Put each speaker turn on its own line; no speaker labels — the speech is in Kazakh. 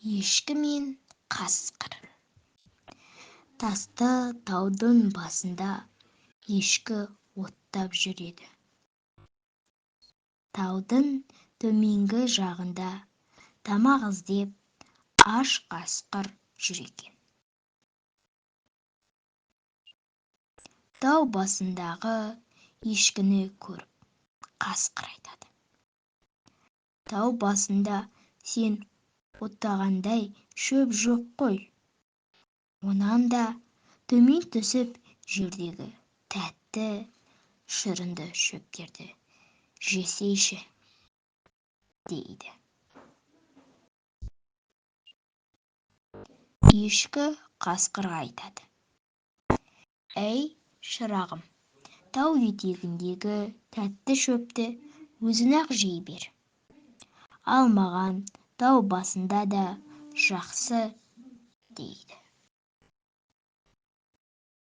Ешкі мен қасқыр. Тасты таудың басында ешкі оттап жүреді. Таудың төменгі жағында тамақ іздеп аш қасқыр жүр екен. Тау басындағы ешкіні көріп, қасқыр айтады: «Тау басында сен оттағандай шөп жоқ қой, онан да төмен түсіп, жердегі тәтті, шырынды шөптерді жесейші», — дейді. Ешкі қасқырға айтады: «Әй, шырағым, тау етегіндегі тәтті шөпті өзің-ақ жей бер, ал маған тау басында да жақсы», — дейді.